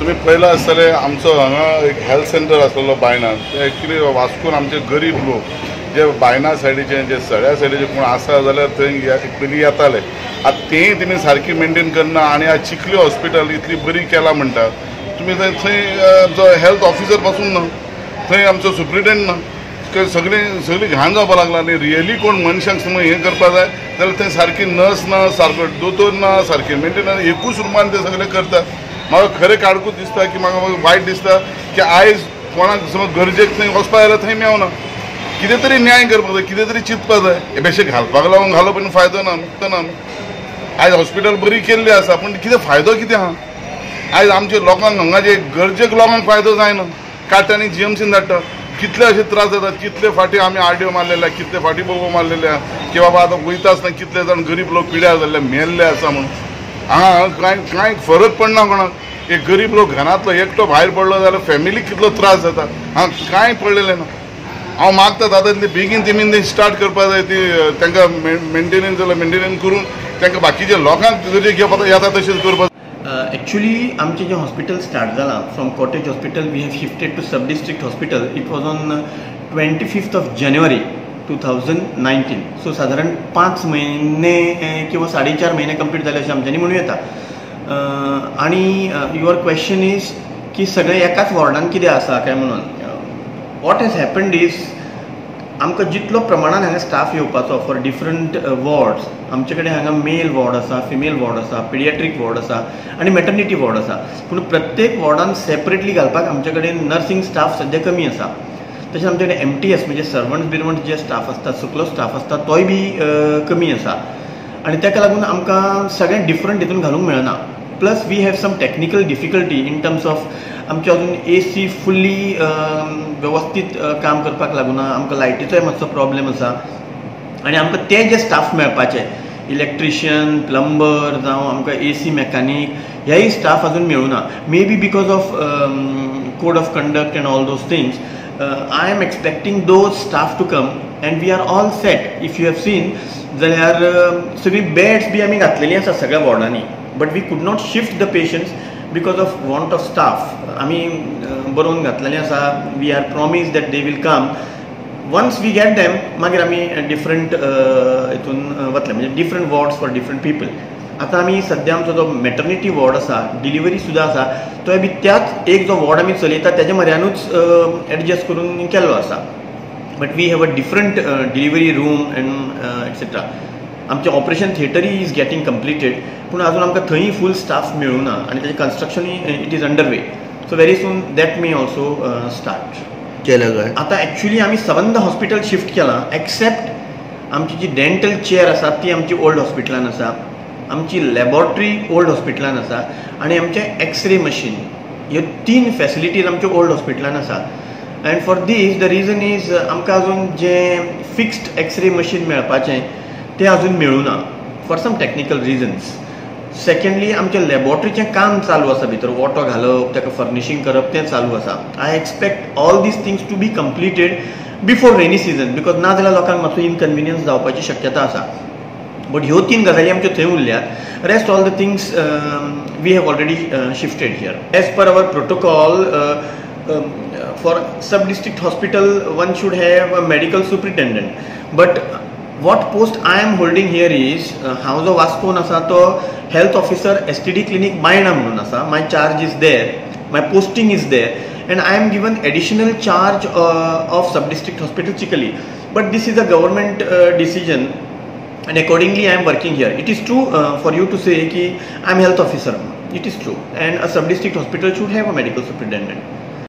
तुमी पळयलां आसतलें आमचो हांगा एक हेल्थ सेंटर आसलेलो बायणा, ते एक्चुली वास्कोन आमचे गरीब लोक जे बायणा सायडीचे जे सड्या सायडीचे कोण आसा जाल्यार थंय पयलीं येताले. आतां तेंय तेमी सारकी मेनटेन करना आनी आज चिखली हॉस्पिटल इतली बरी केला म्हणटा तुमी, थंय थंय आमचो हेल्थ ऑफिसर पासून ना, थंय आमचो सुप्रिटेंडंट ना, सगळीं सगळीं घाण जावपाक लागला. आनी रियली कोण मनशांक समज हें करपाक जाय जाल्यार थंय सारकी नर्स ना, सारको दोतोर ना, सारकी मेंटेनन्स, एकूच रुमान ते सगळे करतात. म्हाका खरें काडकूच दिसता की म्हाका वायट दिसता की आयज कोणाक समज गरजेक थंय वचपाक जाल्यार थंय मेवना. कितें तरी न्याय करपाक जाय, कितें तरी चिंतपाक जाय. हे बेशे घालपाक लागून घालप आनी फायदो ना ना. आयज हॉस्पिटल बरी केल्ली आसा पूण कितें फायदो कितें आहा? आयज आमच्या लोकांक हांगा जे गरजेक लोकांक फायदो जायना. काडटा आनी जीएमसीन धाडटा. कितले अशे त्रास जातात, कितले फाटी आमी आरडीओ मारलेले, कितले फाटी बोबो मारलेले की बाबा आतां वयता आसतना कितले जाण गरीब लोक पिड्यार जाल्ले मेल्ले आसा म्हणून. हांगा कांय कांय फरक पडना कोणाक. एक गरीब लोक घरांतलो एकटो भायर पडलो जाल्यार फॅमिलीक कितलो त्रास जाता. हांगा कांय पडलेलें ना. हांव मागता दादा इतले बेगीन तेमी तें स्टार्ट करपाक जाय, ती तांकां मेंटेनन्स जाल्यार मेंटेनन्स करून तांकां बाकीच्या लोकांक गरजेक घेवपाक येता तशेंच करपाक. एक्चुअली आमचें जें हॉस्पिटल स्टार्ट जालां from cottage hospital we have shifted to sub district hospital. It was on 25th of January 2019. So सादारण 5 म्हयने किंवा 4.5 म्हयने कंप्लीट जाले अशें आमच्यांनी म्हणूं येता. आनी your question is की सगळें एकाच वॉर्डान कितें आसा काय म्हणून. What has happened is आमकां जितलो प्रमाणान हांगा स्टाफ येवपाचो फॉर डिफरंट वॉर्ड्स, आमचे कडेन हांगा मेल वॉर्ड आसा, फिमेल वॉर्ड आसा, पिडियाट्रीक वॉर्ड आसा आनी मॅटर्निटी वॉर्ड आसा. पूण प्रत्येक वॉर्डान सेपरेटली घालपाक आमचे कडेन नर्सिंग स्टाफ सद्या कमी आसा. तशें आमचे कडेन एमटीएस म्हणजे सर्वंट्स बिरवंट्स जे स्टाफ आसता, सुकलो स्टाफ आसता तोय बी कमी आसा आनी ताका लागून आमकां सगळें डिफरंट हितून घालूंक मेळना. Plus we have some technical difficulty in terms of आमचे अजून एसी फुल्ली वेवस्थीत काम करपाक लागूना, आमकां लायटीचोय मातसो प्रॉब्लेम आसा आनी आमकां ते जे स्टाफ मेळपाचे इलेक्ट्रिशियन, प्लंबर जावं आमकां एसी मॅकानीक हेय स्टाफ अजून मेळुना. May be because of code of conduct and all those things I am expecting those staff to come and we are all set. If you have seen जाल्यार सगळीं beds बी आमी घातलेलीं आसा सगळ्या वॉर्डांनी, but we could not shift the patients because of want of staff. आमी बरोवन घातलेलें आसा, we are promise that they will come. Once we get them मागीर आमी डिफरंट हितून वतले, म्हणजे different wards for different people. आतां आमी सद्या आमचो जो मॅटर्निटी वॉर्ड आसा, डिलिव्हरी सुद्दां आसा, तोय बी त्याच एक जो वॉर्ड आमी चलयता तेज्या म्हऱ्यानूच एडजस्ट करून केल्लो आसा. But we have a different delivery room and etcetera. आमचें ऑपरेशन थिएटरूय is getting completed, पूण अजून आमकां थंय फूल स्टाफ मेळूना आनी तेजें कन्स्ट्रक्शनूय it is under way. So very soon that may also start. केलें काय आतां एक्चुअली आमी सबंद हॉस्पिटल शिफ्ट केलां, एक्सेप्ट आमची जी डेंटल चेअर आसा ती आमची ओल्ड हॉस्पिटलान आसा, आमची लॅबोरेटरी ओल्ड हॉस्पिटलान आसा आनी आमचें एक्सरे मशीन, ह्यो 3 फॅसिलिटीज आमच्यो ओल्ड हॉस्पिटलान आसा. And for these the reason is आमकां अजून जें फिक्स्ड एक्सरे मशीन मेळपाचें तें अजून मेळुना for some technical reasons. Secondly आमच्या लॅबोरेटरीचें काम चालू आसा, भितर ओटो घालप, ताका फर्निशींग करप तें चालू आसा. I expect all these things to be completed before rainy season, because ना जाल्यार लोकांक मातसो इनकन्विनियन्स जावपाची शक्यता आसा. बट ह्यो 3 गजाली आमच्यो थंय उरल्यात. Rest all the things we have already shifted here. As per our protocol for sub district hospital one should have a medical superintendent, but what post I am holding here is हांव जो वास्कोन आसा तो health officer STD clinic Baina म्हणून आसा. My charge is there, my posting is there and I am given additional charge of sub district hospital Chikhali. But this is a government decision and accordingly I am working here. It is true for you to say की I am health officer, it is true, and a sub district hospital should have a medical superintendent.